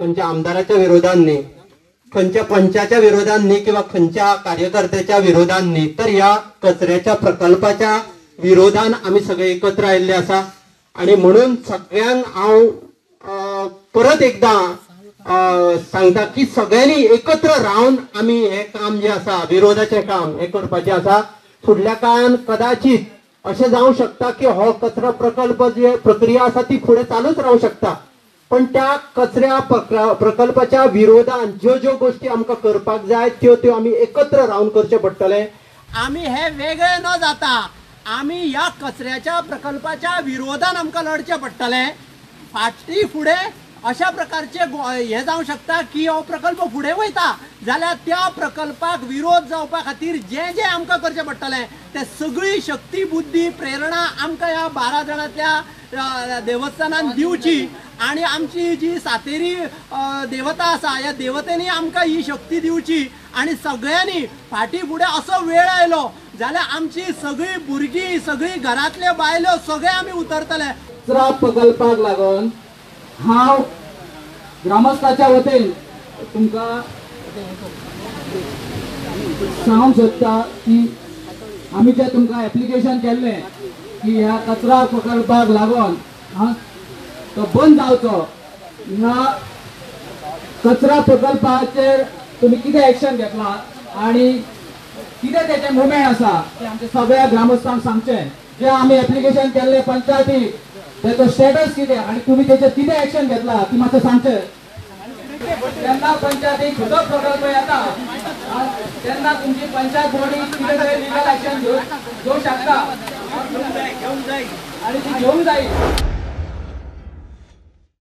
खंयच्या आमदाराच्या विरोधान न्ही, खंयच्या पंचाच्या विरोधान न्ही किंवा खंयच्या कार्यकर्त्याच्या विरोधान न्ही, तर ह्या कचऱ्याच्या प्रकल्पाच्या विरोधान आमी सगळे एकत्र आयिल्ले आसा. आणि म्हणून सगळ्यांक हांव परत एकदां सांगता की सगळ्यांनी एकत्र रावन आमी हे काम जे आसा विरोधाचें काम हें करपाचें आसा. फुडल्या काळान कदाचित अशें जावं शकता की हो कचरा प्रकल्प जे प्रक्रिया आसा ती फुडें चालूच रावंक शकता, पण त्या कचऱ्या प्रकल्पाच्या विरोधान ज्यो ज्यो गोष्टी आमकां करपाक जाय त्यो त्यो आमी एकत्र रावन करचें पडटलें. आमी हे वेगळे न जाता आमी ह्या कचऱ्याच्या प्रकल्पाच्या विरोधान आमकां लढचें पडटलें. फाटी फुडें अशा प्रकारचे हे जावं शकता की हो प्रकल्प फुडें वयता जाल्यार त्या प्रकल्पाक विरोध जावपा खातीर जें जें आमकां करचें पडटलें ते सगळी शक्ती बुद्धी प्रेरणा आमकां ह्या 12 जाणांतल्या देवस्थानान दिवची आनी आमची जी सातेरी देवता आसा ह्या देवतेनी आमकां ही शक्ती दिवची. आनी सगळ्यांनी फाटी फुडें असो वेळ आयलो जाल्यार आमची सगळीं भुरगीं सगळीं घरांतल्यो बायलो सगळे आमी उतरतले. कचरा प्रकल्पाक लागून हांव ग्रामस्थाच्या वतीन तुमकां सांगूंक सोदता की आमी जे तुमकां एप्लिकेशन केल्लें की ह्या कचरा प्रकल्पाक लागून तो बंद जावचो, ह्या कचरा प्रकल्पाचेर तुमी कितें एक्शन घेतला आनी कितें तेचें मुवमेंट आसा तें आमच्या सगळ्या ग्रामस्थांक सांगचें. जे आमी एप्लिकेशन केल्लें पंचायतीक तेचो स्टेटस कितें आनी तुमी तेचेर कितें एक्शन घेतला ती मातशें सांगचें. जेन्ना पंचायतीक खंयचो प्रकल्प येता तेन्ना तुमची पंचायत बॉडी कितें तरी लिगल एक्शन घेवंक शकता आनी ती घेवंक जाय.